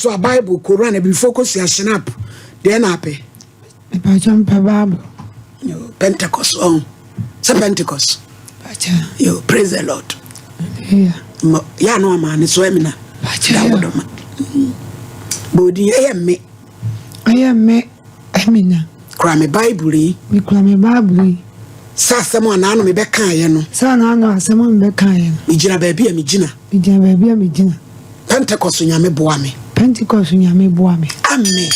nso a Bible, Koran, abibifo kosua, Schnapp, deɛ na apɛ? Mepakyɛ, mpɛ Bible. Yo, Pentecost ɔn sɛ Pentecost. Pakyɛ. Yo, praise the Lord. Yeah. Yɛ ano ama ne so ɛmina. Pakyɛ. Dawodɔma bɔɔdin ɛyɛ mme. Ɛyɛ me Amina. Kura me Bible yi. Mekura me Bible yi. Sɛ asɛm a naano mebɛkaeɛ no. Sɛ naano asɛm a mebɛkaeɛ no. Megyina baabi a megyina. Megyina baabi a megyina. Pentecost Nyame boa me. Pentecost Nyame boa me. Amen.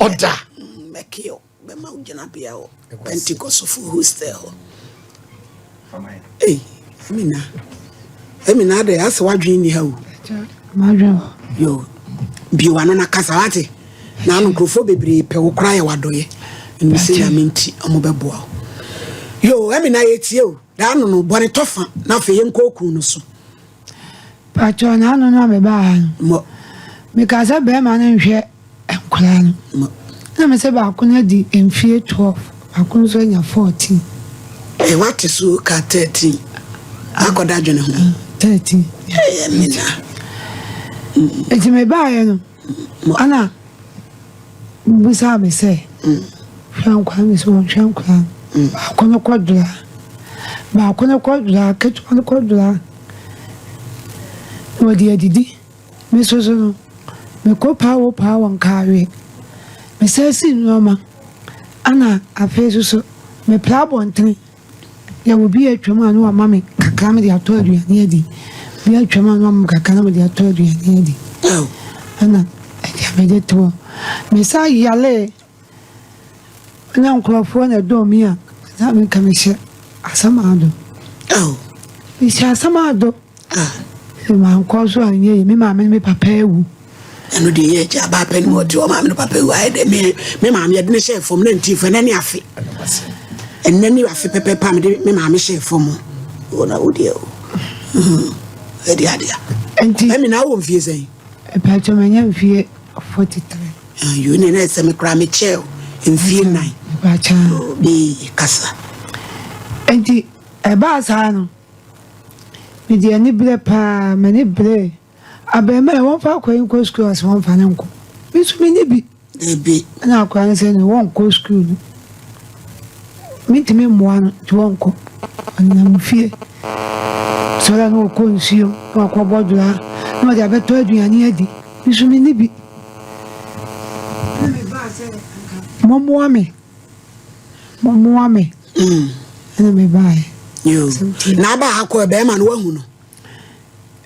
Ɔda. Mɛkeɛ bɛma wo gyinabea wɔ Pentecostfo hostel hɔ. Ei, Amina, Amina, adɛ asɛ woadwene nni ha o. Madwene hɔ. Yo, bio ano na kasa wate. Na ano nkurɔfoɔ bebree pɛ wo koraa yɛ wadɔyɛ. Ɛnim sɛ Nyame nti ɔmo bɛboa wo. Yo, Amina, yɛtie o. Daa no no bɔne tɔfa na afei yɛnkɔ okun no so. Pakyɛ, naano no a mebaa ha no. Mmɔ. Meka sɛ bɛrima no nhwɛ nkwadaa no. Mmɔ. Na me sɛ baako no adi mfie 12, baako nso anya 14. Ɛ wate so ka 13. Akɔda adwene ho. 13. Ɛyɛ Amina. Nti mebaeɛ no, ana bisaa me sɛ hwɛ nkwadaa no, sɛ wɔnhwɛ nkwadaa no. Baako no kɔdora, baako no kɔdora, ketewa no kɔdora na wɔde adidi. Me nso so no, mekɔ paa wɔ paa wɔ nkaawe. Mesan si nneɛma, ana afei nso so mepra abɔntene. Yɛwɔ bi atwam a na wama me kakra mede atɔ aduane adi. Bi atwam a na wama me kakra na mede atɔ aduane adi. Ɛna ɛde mede to hɔ. Mesan yale na nkurɔfoɔ na ɛdɔɔ mi a saa meka mehyɛ asɛm ado. Mehyɛ asɛm ado. Mankɔ so anyɛ yi, me maame ne me papa awu. Ɛno deɛ yɛ agya ba pɛ ne wɔte hɔ, maame no papa wu ayɛ dɛ. Me maame yɛde ne hyɛɛ fam na nti fo ɛnɛ ne afe, ɛnɛ ne afe pɛpɛpɛ a mede me maame hyɛɛ fam o. Na wo deɛ o, ɛde adeɛ. Nti ɛmi na wowɔ mfie sɛn? Ɛpɛtɛ manya mfie 43. Ayo, ne na ɛsɛ me koraa mekyɛɛ o mfie 4. Mepakyɛ. Bi kasa. Nti ɛbaa saa no, mede ani berɛ paa, m'ani berɛ abɛɛma yɛ wɔmfa akɔ yi nkɔ sukuu ase, wɔmfa ne nkɔ. Me nso menni bi. Ebi. Ɛna akɔra no sɛ ne wɔnkɔ sukuu no, mentumi mmoa no nti wɔnkɔ. Ɔnenam fie sɔre a na wɔkɔ nsuom na wakɔbɔ dora na wɔde abɛtɔ aduane adi. Me nso menni bi. Ɛna mebaa sɛ nka mommoa me, mommoa me. Ɛna mebaeɛ. Yo, na aba ha kɔ bɛrima no wahu no?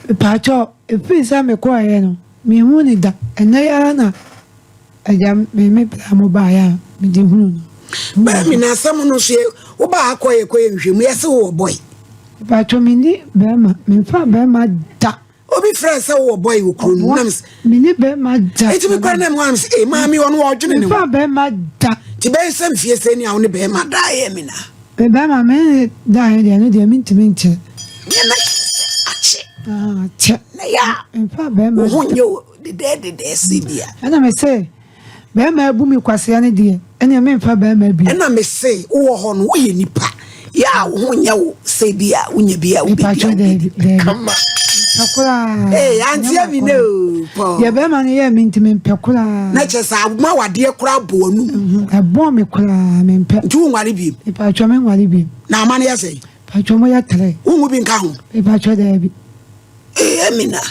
Mepaakyɛw, ɛfiri sɛ mekɔeɛ no, menhu ne da. Ɛnnɛ yi ara na agya me bra mo baeɛ a mede hunu no. Bɛrima na asɛm no so yɛ wobaa ha kɔ yɛ kɔ yɛ nhwɛmu yɛse wowɔ boy. Mepaakyɛw, menni bɛrima, memfa bɛrima da. Obi frɛ sɛ wowɔ boy wɔ kuro no nam. Menni bɛrima da. Ɛti mi kora na mu anam sɛ ee maame ɔno ɔdwene ne ho. Memfa bɛrima da. Nti bɛyɛ sɛ mfie sɛ ni a wo ne bɛrima da yɛ mi na. Me bɛrima me ne daeɛ deɛ, ɛno deɛ mentumi nkyerɛ. Nyɛ na kyerɛ sɛ akyɛ. Ah, akyɛ. Na yɛ a. Memfa bɛrima wo ho da. nyɛ o dedɛɛ dedɛɛ sɛ bi a. Ɛna me sɛ bɛrima abu me kwasea no deɛ, ɛnea memfa bɛrima bi. Ɛna me se wowɔ hɔ no woyɛ nipa yɛ a wo ho nyɛ wo sɛ bi a wonya bi a wobɛdi a Mepaakyɛw, wobɛdi. daabi daabi. Kama. Mempɛ koraa. Ee, auntie Nyɛ Ami ne o Paul. Deɛ bɛrima no yɛ me nti mempɛ koraa. Na kyerɛ sɛ ama wadeɛ koraa bɔ w'anum. Ɛbɔn me koraa, mempɛ. Nti wonware biem? Mepaakyɛw, menware biem. Na ama no yɛ sɛn? Mepaakyɛw, moyɛ tere. Wonwu bi nka ho? Mepaakyɛw, daabi. Ee, Amina.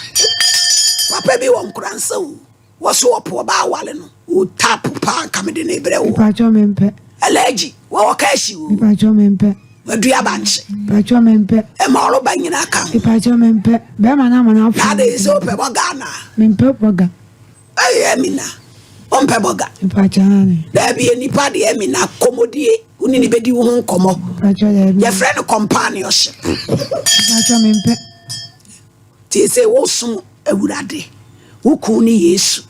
Papa bi wɔ nkoransa o. Wɔso ɔpo ɔba awale no. O tap paa nka mede ne brɛ wo. Mepaakyɛw, mempɛ. Ɛlɛgyi wɔwɔ kɛɛhyi o. Mepaakyɛw, mempɛ. Wadua bankye. Mepaakyɛw, mempɛ. Ɛma ɔrɔba nyinaa ka ho. Mepaakyɛw, mempɛ. Bɛrima no ama no afo. Na ade sɛ wopɛ bɔga anaa? Mempɛ bɔga. Ɛyɛ Amina. Wompɛ bɔga? Mepaakyɛw, ane. Daabi, nipa deɛ Amina kɔmmɔdie. Wo ne ne bɛdi wo ho nkɔmmɔ. Mepaakyɛw, daabi. Yɛfrɛ no companionship. Mepaakyɛw, mempɛ. Tie sɛ wosom Awurade. Wo kun ne Yesu.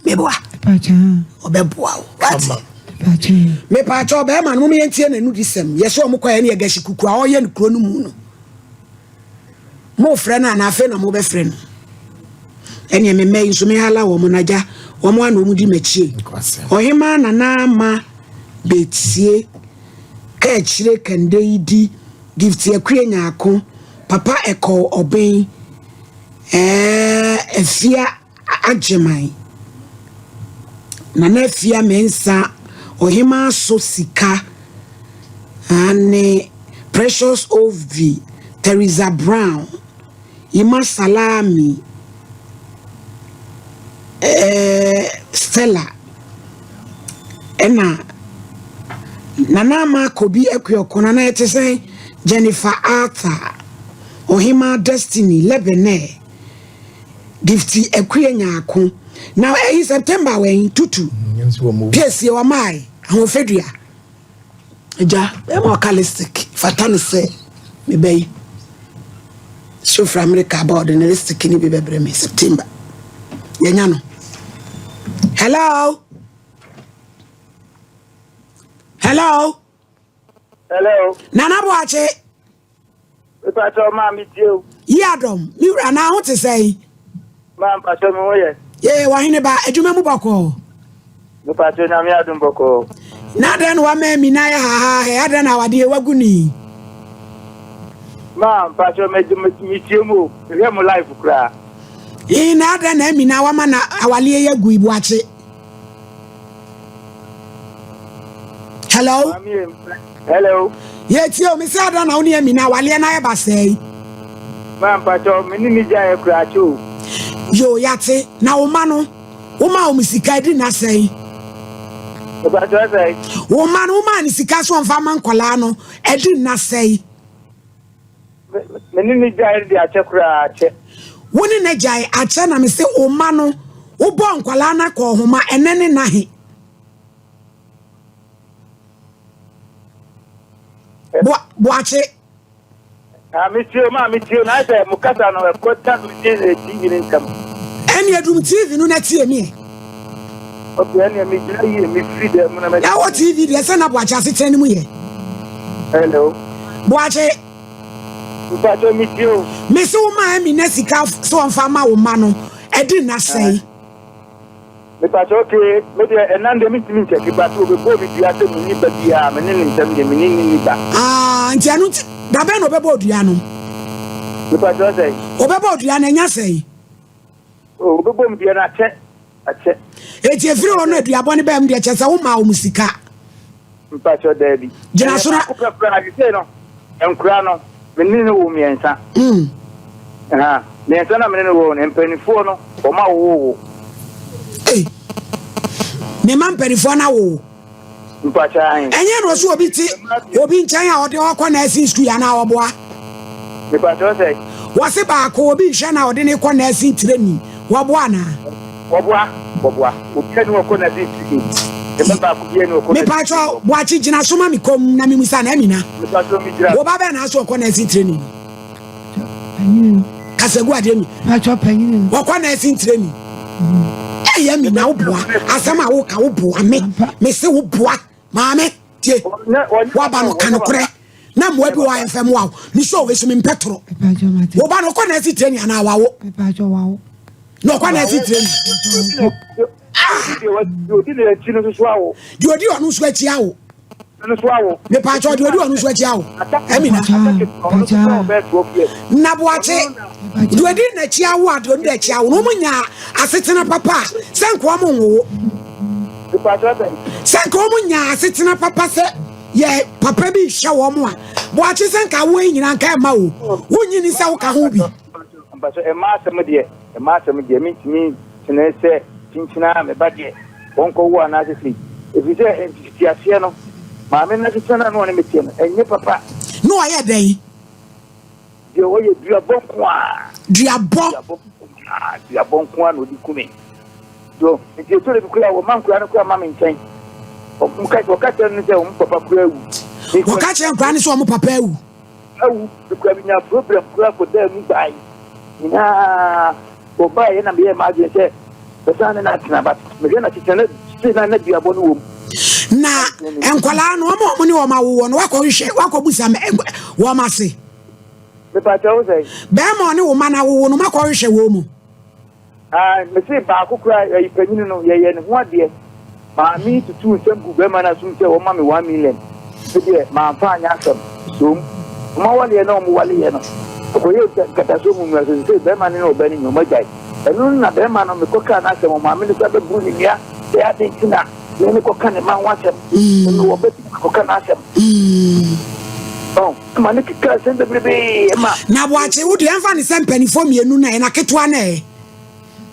Meboa. Mepaakyɛw. Ɔbɛboa wo. Wate? Mepaakyɛw. Mepaakyɛw, bɛrima no mom yɛntie n'anu di sɛm. Yɛsɛ ɔmo kɔɛ ne yɛgasi kuku a ɔyɛ no kuro no mu no. Mofrɛ no anaa afei na mobɛfrɛ no? Ɛneɛ me mma yi nso mehala wɔ mo nagya wɔn a na wɔn di m'akyie. Ɔhemaa Nana Ama Betie Kaakyire Kande yi di Gift Akue Nyaako Papa Ɛkɔw Ɔben ɛɛ Afia. Agyeman, Nana Afia Mensah, Ɔhemaa So Sika, ne Precious Ovie, Theresa Brown, Yima Salami, eh, Stella, ɛna Nana Ama Kobi Akuoko, Nana ɛte sɛn, Jennifer Arthur, Ɔhemaa Destiny, Lebene, Gifty Akua Nyarko. Na ɛyi September wɛn tutu. Piesie wɔmae ahoɔfɛdua. Agya bɛma ɔka lipstick fata ne sɛ mebɛyi. So firi America aba ɔde ne lipstick ne bi bɛbrɛ me September. Yɛnya no. Hello. Hello. Hello. Nana Boakye. Mepakyɛw maa me tie o. Yi adɔm, me wura na ho te sɛn? Maa mpakyɛw me ho yɛ. Yee, wahene ba, adwuma mu bɔkɔɔ. Mepakyɛw nyame adom bɔkɔɔ. Na adɛn na wama ami na ayɛ hahaahɛ, adɛn na awadeɛ wagu ni? Maa mpakyɛw me tie mu o, mehwɛ mo live koraa. Ee, na adɛn na ami na wama na awaleɛ yi agu ibuakye? Hello. Hello. Yɛtie o, mese adɛn na wo ne Amina awaleɛ no ayɛ basaa yi? Ma mpakyɛw, me ne ne gyaeɛ koraa akyɛ o. Yoo, yɛate. Na wo mma no, womaa wɔn sika adi nna sɛn? Mpakyɛw sɛn? Wo mma no, womaa ne sika so ɔmfa ma nkwadaa no adi nna sɛn? Me ne ne gyae de akyɛ koraa akyɛ. Wo ne ne gyae akyɛ na mese wo mma no, wobɔɔ nkwadaa no akɔɔhoma ɛnɛ ne nna he? Boakye. Ah, me tie ma me tie na sɛ mo kasa no ɛkɔ ta me tie na TV ne ntɛm. Ɛne adum TV no na tie me. Okay, ɛne me gyina yie me firi dɛ mu na me. Na wɔ TV deɛ sɛ na Boakye asetena no mu yɛ. Hello. Boakye. Mpakyɛ me tie o. Me se wo maa mi na sika sɛ wɔmfa ma wo ma no ɛdi nna sɛe. Mepakyɛ okay me deɛ ɛnan deɛ mentumi nkyɛke but obɛbɔɔ me dua sɛ menni ba biaa me ne ne ntɛm deɛ mene ne nni ba. Aah nti ɛno nti dabɛn na ɔbɛbɔ odua no? Mepakyɛ sɛn? Ɔbɛbɔ odua no ɛnya sɛn? Oh ɔbɛbɔ me dua no akyɛ akyɛ. Eti efiri hɔ no aduabɔ no baa mu deɛ kyerɛ sɛ womaa wɔn sika? Mpakyɛw daabi. Gyina so na. Ɛyɛ baako pɛ koraa sesei no nkora no me ne no wɔ mmiɛnsa. Mm. Aha mmiɛnsa na me ne no wɔ no mpanimfoɔ no wɔn awowo. Ei ne mma mpanimfoɔ no awowo. Mpakyɛw ahe. Ɛnyɛ na ɔso obi te obi nkyɛn a ɔde ɔkɔ nursing school anaa ɔboa. Mepakyɛw sɛ. Wɔse baako obi nhwɛ na ɔde ne kɔ nursing training wɔboa anaa. Wɔboa, wɔboa. Obiara ni wɔkɔ nursing training. Ne ba baako biara ni wɔkɔ nursing training. Mepakyɛw Boakye gyina so ma me komm na memusa no Amina. Mepakyɛw me gyina. Wo ba bɛn na aso ɔkɔ nursing training? Panyini no. Kasa gu adeɛ mi. Mepakyɛw panyini no. Wɔkɔ nursing training. Ɛyɛ Amina wo boa. Asɛm a woka wo boa me. Mese wo boa. Maame tie. Waba no ka nokorɛ. Na mmoa bi wɔ a ɛmfɛ mmoa wo. Me show wei so mempɛ toro. Wo ba no ɔkɔ nursing training anaa wawo? Na ɔkɔ nursing training. Deɛ odi n'akyi no nso awo. Deɛ odi ɔno nso akyi awo. Mepaakyɛw deɛ odi ɔno nso akyi awo. Amina. Na Boakye deɛ odi n'akyi awo a deɛ odi n'akyi awo no wɔn nyaa asetena papa a sɛ nka wɔn nwowo. Sɛ nka wɔn nyaa asetena papa sɛ yɛ papa bi hwɛ wɔn a Boakye sɛ nka awoɔ yi nyinaa nka ɛma wo wonyi ni sɛ woka ho bi. Mpakyɛ ɛma asɛm deɛ ɛma asɛm deɛ mentumi tene sɛ kyinkyina me ba deɛ wɔnkɔwo anaasɛ sei ɛfiri sɛ mfitiaseɛ no maame no asetena no a na ɔne me teɛ no ɛnyɛ papa. Na ɔyɛ dɛn? Deɛ ɔyɛ duabɔ nko ara. Duabɔ. Duabɔ nko ara, duabɔ nko ara na ɔde ku me. So nti ɛtɔ da bi koraa wɔma nkwadaa no koraa ma me nkyɛn. Wɔka wɔka kyerɛ no sɛ wɔn papa koraa awu. Wɔka kyerɛ nkwadaa no sɛ wɔn papa awu. Awu. Mekura menya problem koraa kɔdaa mu bae nyinaa. Wɔbaeɛ na meyɛɛ m'adwene sɛ bɛsan ne no atena but mehwɛ no asetena na still na na duabɔ no wɔ mu. Na nkwadaa no wɔn a wɔn ne wɔn awowɔ no wakɔhwehwɛ wakɔbusa wɔn ase. Mepakyɛ wo sɛ. Bɛrima ɔne wo ma no awowo no makɔhwehwɛ wɔn mu. Ah, mese baako koraa, ɛyi panyin no, yɛyɛ ne ho adeɛ. Maame yi tutuu nsɛm guu bɛrima no asom sɛ wɔma me 1 million. Me deɛ, mamfa anyɛ asɛm. Som. Wɔn awaleɛ na wɔn waleɛ no, ɛkɔyɛɛ nkatasoɔ mu mmara so. Sesei bɛrima no ne ɔbaa no nyinaa, wɔn agyae. Ɛno no na bɛrima no mekɔkaa n'asɛm, ɔmaame no koraa bɛburu ne nua sɛ adɛn nti na me mekɔka ne mma ho asɛm, me mewɔ ba bi mekɔka n'asɛm. Ɔn, ɛma no kekaa nsɛm bebrebe ma. Na Boakye, wo deɛ ɛmfa no sɛ mpanimfoɔ mmienu no ɛ, na ketewa no ɛ?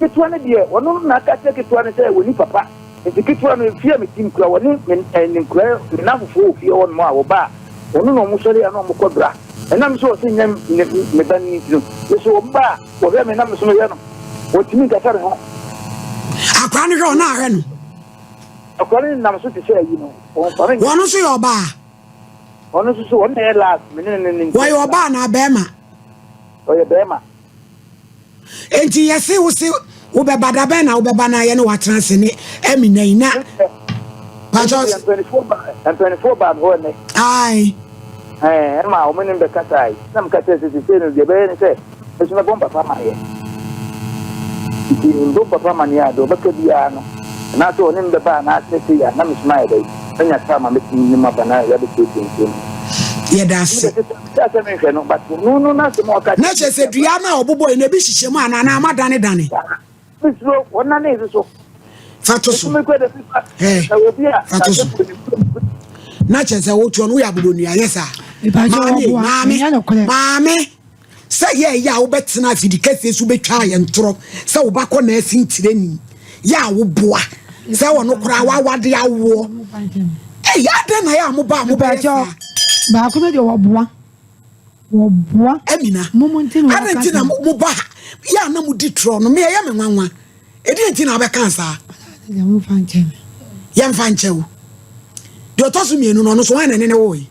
Ketewa no deɛ, ɔno no na aka akyerɛ ketewa no sɛ wɔnni papa. Nti ketewa no, efie a mete mu koraa, wɔne me eh, ne nkura, me nnamfofoɔ wɔ fie hɔ nom a wɔba a, wɔno na wɔsɔre a na wɔkɔ bra. Ɛnam sɛ ɔse nyɛ ne, me ba no nti no, me so wɔba a, wɔhwɛ me na me so mehwɛ no. Wɔntumi nkasa me ho. Akwadaa no hwɛ ɔno a ahwɛ no. Akwadaa no nenam so te sɛ ayi no, wɔmfa no nyɛ. Wɔno nso yɛ ɔbaa. Ɔno nso so, ɔno na ɛyɛ last, me ne no ne Wɔyɛ ɔbaa anaa bɛrima? Ɔyɛ bɛrima. Enti yɛse wo se wobɛba da bɛn na wobɛba na yɛne watena ase ne Amina yi na Pakyɛ Mpanyinfoɔ baa me hɔ ɛnɛ. Ae. Ɛɛ ɛma wɔn ne me bɛkasae na meka kyerɛ sɛ sesei no deɛ ɛbɛyɛ ne sɛ me nso mɛbɔ mpapa amaneɛ. Nti mbɔ mpapa amaneɛ a deɛ ɔbɛka biara no anaasɛ ɔne me bɛba anaasɛ sei a na me nso mayɛ dɛn manya time a mɛtumi ne mo aba na yɛabɛsiesie nsɛm mu. Yɛda ase. Na kyerɛ sɛ dua no a ɔbobɔe no ebi hyehyɛ mu anaa anaa moadanedane? Fa to so. Ɛɛ, fa to so. Na kyerɛ sɛ wotoɔ no woyɛ abobɔnua nyɛ saa? Maame, maame, maame, sɛ yɛ ɛyɛ a wobɛtena afidi kɛseɛ so wobɛtwa yɛn ntorɔ sɛ wo ba kɔ nɛɛse ntirani yɛ a woboa sɛ ɔno koraa wawade awoɔ. Ɛyɛ adɛn na yɛ a moba a mobɛyɛ saa? Baako no deɛ wɔboa. Wɔboa. Amina. Mo mo nti na Adɛn nti na mo ba ha yɛ a na mo di torɔ no me ɛyɛ me nwanwa. Ɛdeɛn nti na wobɛka saa? Deɛ momfa nkyɛ me. Yɛmfa nkyɛ wo. Deɛ ɔtɔ so mmienu no ɔno so hwan na ɛne ne woe?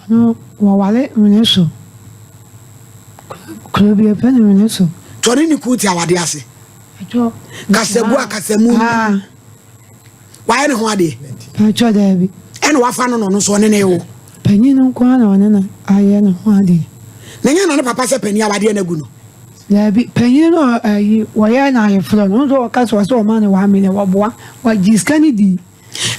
Ɔno wɔware Nwene so. Kuro bi yɛfrɛ no Nwene so. Nti ɔne ne kunu te awadeɛ ase? Kasabu a kasamu. Ah. Wayɛ ne ho adeɛ? Paatwa daabi. Ɛna wafa no na ɔno nso ɔne ne wo? Panyin no nko ara na ɔne no ayɛ ne ho adeɛ. Na nyɛ na ne papa sɛ panyin awadeɛ no agu no? Daabi, panyin no ayi wɔyɛ no ayeforɔ no, ɔno nso ɔka sɛ ɔsɛ ɔma no 1 million, wɔboa, wɔgye sika no dii.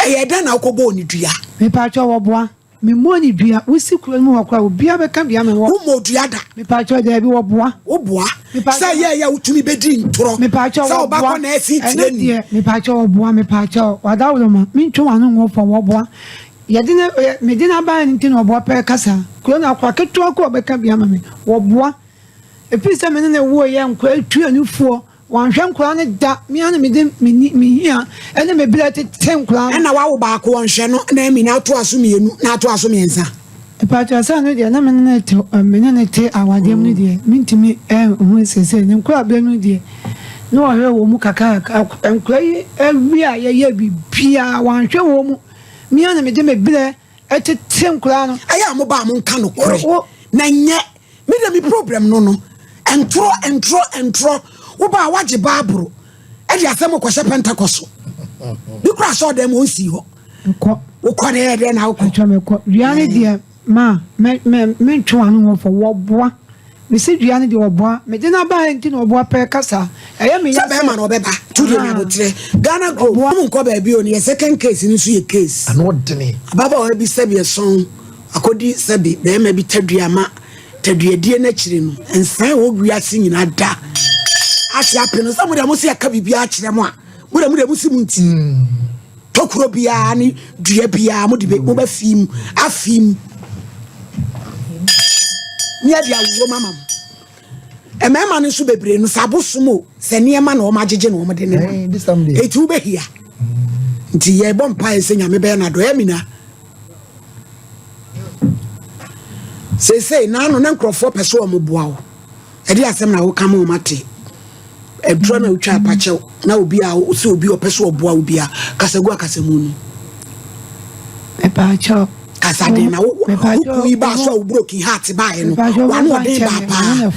Ɛyɛ dɛn na wokɔbɔɔ no dua? Mepaatwa wɔboa. Memmɔɔ no dua. Wosi kuro no mu hɔ koraa obiara bɛka bi ama wɔ. Wommɔɔ dua da. Mepakyɛw daabi wɔboa. Woboa. Sɛ ɛyɛ ɛyɛ a wotumi bɛdi ntorɔ. Mepakyɛw wɔboa. Sɛ wo ba kɔ nɛɛse Ɛno deɛ mepakyɛw wɔboa mepakyɛw wadaworoma mentwe w'ano ngu fam wɔboa. Yɛde no mede no abaeɛ no nti na wɔboa pɛɛ kasa. Kuro no akora ketewa koraa ɔbɛka bi ama me wɔboa. Ɛfiri sɛ me ne no woeɛ nkora tua nufoɔ Wanhwɛ nkwadaa no da. Me ara na mede me ni me hia ne me brɛ tete nkwadaa no. Ɛna wawo baako ɔnhwɛ no na Amina atoa so mmienu na atoa so mmiɛnsa. Mpakyɛw sɛ ɛno deɛ na me ne no te me ne no te awadeɛ mu no deɛ mentumi nhu seesei ne nkwadaa berɛ no deɛ na ɔhwɛ wɔn mu kakrakra nkwadaa yi awie a yɛyɛ biribiara wanhwɛ wɔn mu me ara na mede me brɛ tete nkwadaa no. Ɛyɛ a mo ba a monka nokorɛ na nyɛ Me deɛ me problem no no ntorɔ ntorɔ ntorɔ wo ba a wagye baaboro ɛde asɛm kɔhyɛ pentecost so bi kura asɔ dɛm wɔn si hɔ kɔ wokɔ dɛ dɛ na wokɔ atwa me kɔ dua ne deɛ ma me me me ntwe wɔn ano wɔn fɔ wɔboa mesi dua ne deɛ wɔboa mede n'aba nti na wɔboa pɛɛ kasa ɛyɛ me yɛ sɛ bɛrima na ɔbɛba tu deɛ nyabotrɛ Ghana grow wɔn nkɔ baabi o ne yɛ second case ne nso yɛ case ano ɔdene ababaawa bi sɛbi ɛsɔn Akɔdi sɛbe barima bi tadua ma taduadie no akyiri no, nsa a ɛwɔ wiase nyinaa da ase ape no. Sɛ mo deɛ mo se yɛka biribiara kyerɛ mo a, mo deɛ mo deɛ mo si mo nti. Tokuro biara ne dua biara mo de bɛ mo bɛ fi mu afi mu. Ne yɛde awuo ma ma mo. Mmarima no nso bebree no sɛ abosom o sɛ nneɛma na wɔn agyegye na wɔn de ne nam. Eti wobɛhia. Nti yɛbɔ mpaeɛ sɛ Nyame bɛyɛ no adɔeɛ amina. Seesei naano na nkurɔfoɔ pɛ sɛ wɔn boa wo. Ɛde asɛm na woka ma wɔn ate. Aduro na wotwa apakyɛw na obi a sɛ obi ɔpɛ sɛ ɔboa wo bia kasa gu akasamu no. Mepaakyɛw. Kasa den na wo wo yi baa so a wo broken heart baeɛ no wano ɔden baa paa.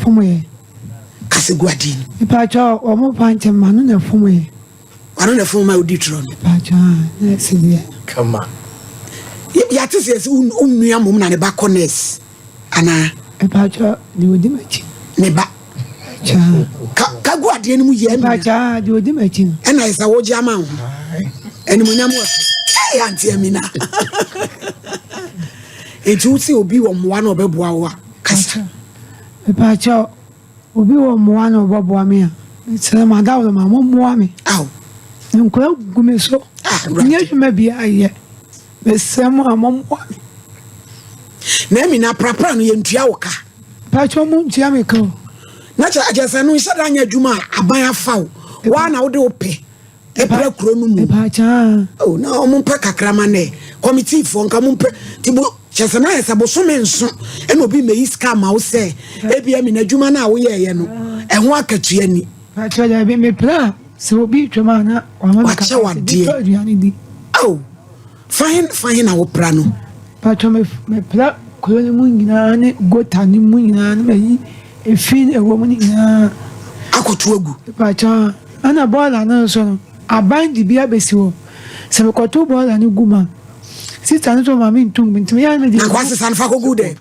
Kasa gu adeɛ no. Mepaakyɛw wɔn fa nkyɛn ma no na fom yɛ. Ɔno na fom ma wodi torɔ no. Mepaakyɛw a nurse deɛ. Kama. Yɛate sɛ yɛsɛ wo nua mmom na ne ba kɔ nurse anaa? Mepaakyɛw deɛ odi m'akyi. Ne ba. Kyaa. Ka ka gu adeɛ no mu yɛ nua. Mepaakyɛw deɛ odi m'akyi no. Ɛna yɛ sɛ wogye ama wo ho. Animuonyam wɔ so. Ɛyɛ Auntie Amina. Enti wo se obi wɔ mmoa na ɔbɛboa wo a kasa. Mepaakyɛw. Obi wɔ mmoa na ɔbɔboa me a. Mesrɛ mo adaworoma mommoa me. Ao. Nkwadaa gu me so. Ah, Menyɛ adwuma biara yɛ. Mesrɛ mo a mommoa me. Na emi na aprapra no yɛntua wo ka. Pakyɛ mo ntua me ka o. Na kyɛ kyɛ sɛ no nhyɛ da nyɛ adwuma a aban afa wo. Waa na wode wo pɛ ɛpra kuro no mu. Pakyɛ. Oh, na ɔmo mpɛ kakra ma nɛ. Kɔmitiifoɔ nka mo mpɛ. Ti bo kyɛ sɛ na yɛ sɛ bosome nso ɛna obi mɛyi sika ama wo sɛ ebi emi na adwuma no a woyɛɛyɛ no ɛho akatua ni. Pakyɛ daabi mepra sɛ obi twam a na wama me kakra sɛ bi tɔ aduane di. Oh. Fa he fa he na wopra no? Paatwɔ me mepra kuro no mu nyinaa ne gota no mu nyinaa na mayi efi na ɛwɔ mu no nyinaa. Akɔto agu. Paatwɔ ɛna bɔɔla no nso no aban de bi abɛsi hɔ sɛ mekɔto bɔɔla no gu mu a sista no nso ma me ntum nti meyɛ a mede. Na kɔ asesa no fa kɔgu dɛ.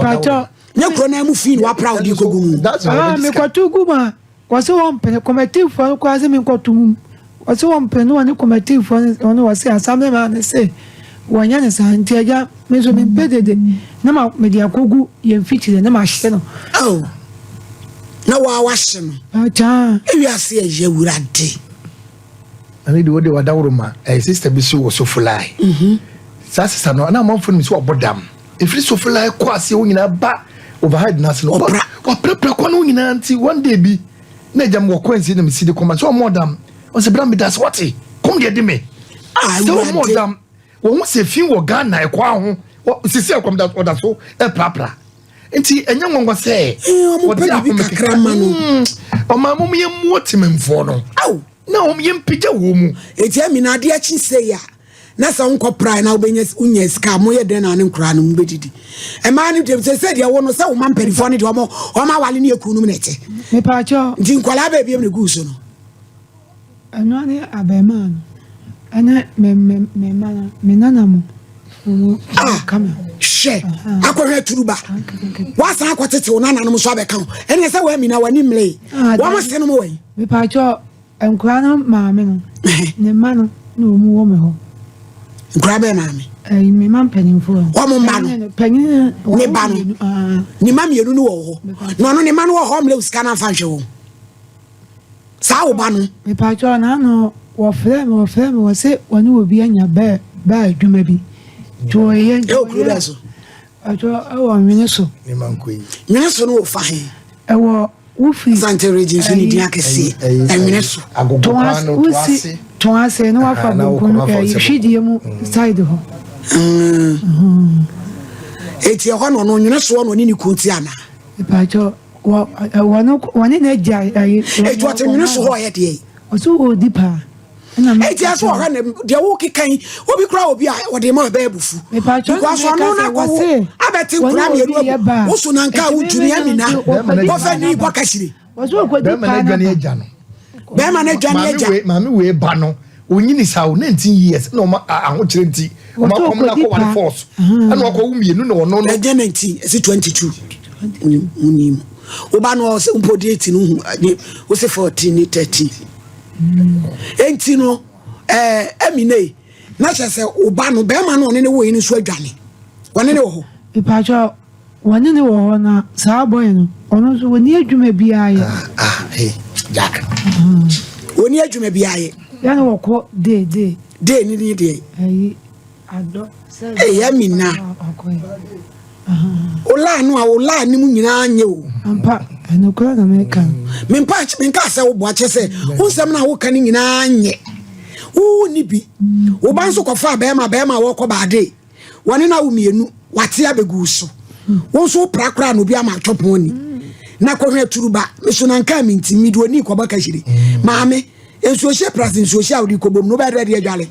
Paatwɔ. Nyɛ kuro no mu fi na wapra wode kɔgu mu. Ah mekɔto gu mu a. Wɔse wɔmpene, kɔmɛtiifoɔ no koraa se menkɔto mu. Wɔse wɔmpene ne wɔne kɔmɛtiifoɔ no wɔne wɔse asamleman no se wɔnyɛ no saa nti agya me nso mempɛ dede na ma mede akɔgu yɛn mfikyire na mahye no. Oh, na waa wahye no. Akyaa. Ewiase ɛyɛ awurade. Ɛne de wode wadaworo ma ɛyɛ sister bi so wɔ Sofolai. Mhm. Saa sister no na amanfo nim sɛ wabɔ dam. Ɛfiri Sofolai kɔ aseɛ wo nyinaa ba overhead no ase no. Ɔpra. Waprapra kwan no nyinaa nti one day bi na agya me wɔ kwansi na mesi de kɔma sɛ ɔmmɔ dam. Ɔsɛ bra meda ase wate kɔm deɛ de me. Ah, Sɛ ɔmmɔ dam wɔn ho sɛ fi wɔ Ghana ɛkɔ aho sisi ɛkɔm da ɔda so ɛprapra. Nti ɛnyɛ nwanwa sɛ wɔde ahome kakra ma no. Ɔmaa mom yɛ mmuo temamfoɔ no. Aw. Na wɔn yɛ mpagya wɔn mu. Eti ɛmi na adeɛ kye sei a na sɛ wonkɔ prae na wobɛnya wonya sika a moyɛ dɛn na ne nkoraa no mobɛdidi mmaa no deɛ sɛ sɛ deɛ wo no sɛ woma mpanimfoɔ no deɛ ɔmo ɔmo awale ne yɛ kunu nom na ɛte mepaakyɛw nti nkwadaa bɛɛ biam na gu so no ɛno ne abɛɛmaa no ɛne me me me mma no me nana mo ah hwɛ akɔhwɛ turuba wasan akɔtete wo nananom nso abɛka ho ɛne sɛ woamina w'ani mmere ah, wɔn se no mo wɔ yi mepaakyɛw Nkwadaa no maame no, ne mma no na wɔn wɔ me hɔ. Nkwadaa bɛyɛ maame. Ɛyi me mma mpanimfoɔ. Wɔn mma no. Panyin no. Ne ba no. Ne mma mmienu no wɔ hɔ. Na ɔno ne mma no wɔ hɔ mmerɛ sika no afa nhwɛ wɔn. Saa wo ba no. Mepatwa na ano wɔfrɛ me wɔfrɛ me wɔse wɔne obi anya bɛɛ bɛɛ adwuma bi. Nti wɔyɛ. Ɛwɔ kuro bɛɛ so. Ɛtɔ ɛwɔ nwene so. Nwene so no wɔ fa he. Ɛwɔ Wofi Asante region so ne din akɛseɛ ɛnwene so. Wosi tɔn ase na wafa bonkum ɛyi hwidie mu side hɔ. Eti ɛhɔ na ɔno nwene soɔ na ɔne ne kun ti ana. Ìpàjọ wɔ wɔne wɔne na gya ɛyi. Eti ɔte nwene so hɔ ɔyɛ deɛ. Ɔso ɔdi paa. Eti ɛso ɔhwɛ ne deɛ wo keka yi obi kura obi a ɔde ma ɔbɛyɛ bufu. Because ɔno na kɔwo abɛte nkura mmienu agu woso na nka wotumi amina kɔfɛ ni bɔ kahyire. Bɛrima no adwane agya no. Bɛrima no adwane agya. Maame wei ba no onyini saa o 19 years na ɔma ahokyerɛ nti ɔma kɔm na akɔ ware force ɛna ɔkɔ wo mmienu na ɔno no. Ɛnyɛ 19 ɛsi 22 woni mu woba no ɔsɛ mpo de 18 hu wosɛ 14 ne 13. Enti no, ɛɛ Emine, na kyerɛ sɛ wo ba no, bɛrima no ɔne ne woe no nso adwane. Wɔne ne wɔ hɔ. Mepatwɔ, wɔne ne wɔ hɔ na saa boy no, ɔno nso wɔni adwuma biara yɛ. Ah, ah, hey, Jack. Wɔni adwuma biara yɛ. Yɛne wɔkɔ day day. Day ne ne deɛ. Ayi. Ei Amina, wo line no a wo line no mu nyinaa nyɛ o. Ampa, ɛnokorɛ na meka no. Mempa menka sɛ wo boa kyɛ sɛ wo nsɛm no a woka no nyinaa nyɛ. Wo ni bi. Wo ba nso kɔfaa bɛrima bɛrima a wɔkɔ baade. Wɔne no awo mmienu wate abɛgu so. Wo nso wopra koraa na obi ama atwɔpɔn ni. Na kɔhwɛ turuba me so na nka me nti mede oni kɔbɔ kahyire. Maame, nsuohyɛ prase nsuohyɛ a wode kɔbom no wobɛyɛ dɛ de adwale.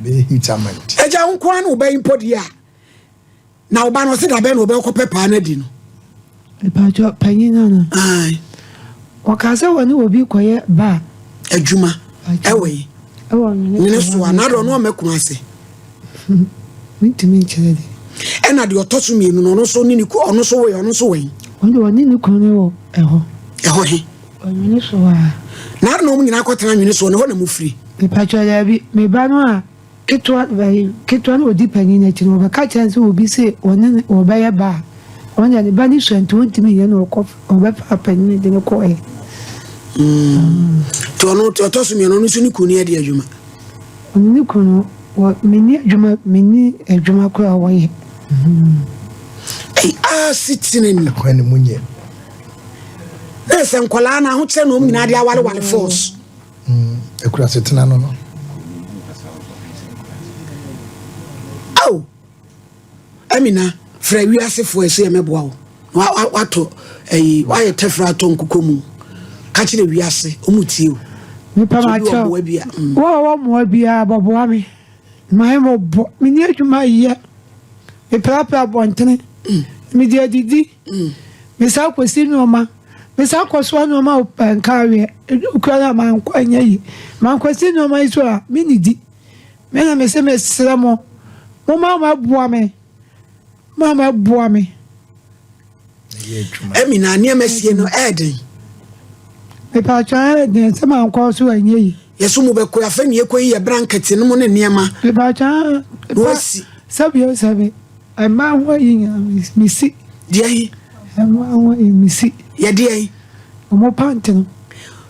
Agya wo nko ara ne wo ba yi mpo deɛ a na wo ba no ɔse da bɛn na ɔbɛkɔpɛ paa no adi no. Mepatwɔ panyin no ana? Ae. Wɔka sɛ wɔne obi kɔyɛ ba. Adwuma ɛwɔ yi. Ɛwɔ nwene so a na ɔno ɔmɛ kuma ase. Mentumi nkyerɛ de. Ɛna deɛ ɔtɔ so mmienu no ɔno nso ne ne ɔno nso wɔ ɔno nso wɔ yi. Ɔno deɛ ɔne ne kunu no wɔ ɛhɔ. Ɛhɔ he. Ɔnwene so aa. Na adɛn na wɔn nyinaa kɔtena nwene soɔ, na ɛhɔ na mofiri? Mepakyɛw daabi, me ba no a ketewa ɛyi ketewa no a odi panyin no akyi no wɔbɛka kyerɛ no sɛ obi se wɔne no wɔbɛyɛ ba a. Ɔno deɛ ne ba no sua nti ɔntumi nyɛ na ɔkɔ ɔbɛfa panyin de no kɔɛ. Nti ɔno ɔtɔ so mmienu ɔno nso ne kunu no yɛ de adwuma. Ɔno ne kunu no wɔ menni adwuma menni adwuma koraa a wɔyɛ. Ɛyi asetena ni. Ɛkwan ne mu nyɛ. Na sɛ nkwadaa no ahokyerɛ na wɔn nyinaa de awareware force. Ekura asetena no no. Ao Amina frɛ wiasefoɔ ɛsɛ yɛ mɛboa wo na watɔ ɛyi wayɛ tɛfrɛ atɔ nkokɔ mu ka kyerɛ wiase ɔmu tie o. Nipa ma kyɛw wo a wɔwɔ mmoa biara bɔboa me mayɛ mɔbɔ menni adwuma yɛ meprapra abɔntene mede adidi mesan kɔsi nneɛma mesan kɔsoa nneɛma wɔ nkaaweɛ ɛdu kura no a mankɔ anyɛ yi mankɔsi nneɛma yi so a mennidi me na mese mesrɛ mo momma mɛboa me momma mɛboa me. Ɛmi na nneɛma sie no ɛɛden. Mepatwa ɛɛden sɛ mankɔ so anyɛ yi. Yɛso mo bɛkɔ afɛ ne yɛkɔ yi yɛ brankɛte no mu ne nneɛma. Mepatwa wasi. Sɛbi o sɛbi mmaa ho ayi nyinaa mesi. Deɛ yi. Mmaa ho ayi mesi. Yɛ deɛ yi. Ɔmo pant no.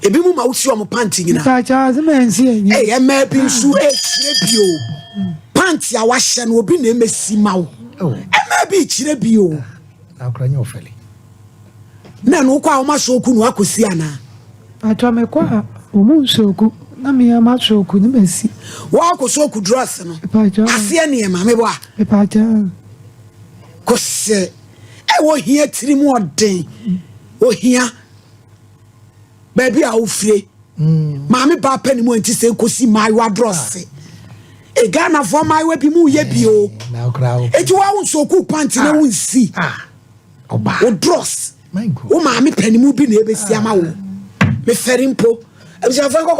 Ebi mu ma wosi ɔmo pant nyinaa. Mepatwa ase ma nsi ɛnyɛ. Ɛyɛ mmaa bi nso ɛkyerɛ bi o. Pant a wahyɛ no obi na ɛmɛsi ma wo. Mmaa bi kyerɛ bi o. Na akora nyɛ ɔfɛle. Na ɛno wokɔ a wɔn asooku na wakɔsi anaa? Atwa mekɔ a wɔn nsooku na mmea ma sooku ne ma si. Wɔakɔ sooku drɔs no. Aseɛ nneɛma mebɔ a. Mepatwa. Kɔsɛ ɛwɔ hia tiri mu ɔden ohia baabi a wofire. Maame baa pɛ ne mu anti sɛ nkosi mmaayewa drɔse. E Ghanafoɔ mmaayewa bi mu yɛ bi o. Eti wɔn awo nsooku pant na wɔn nsi. Wo drɔs. Wo maame panimu bi na ebesi ama wo. Mefɛre mpo. Abusuafoɔ nkɔkɔ.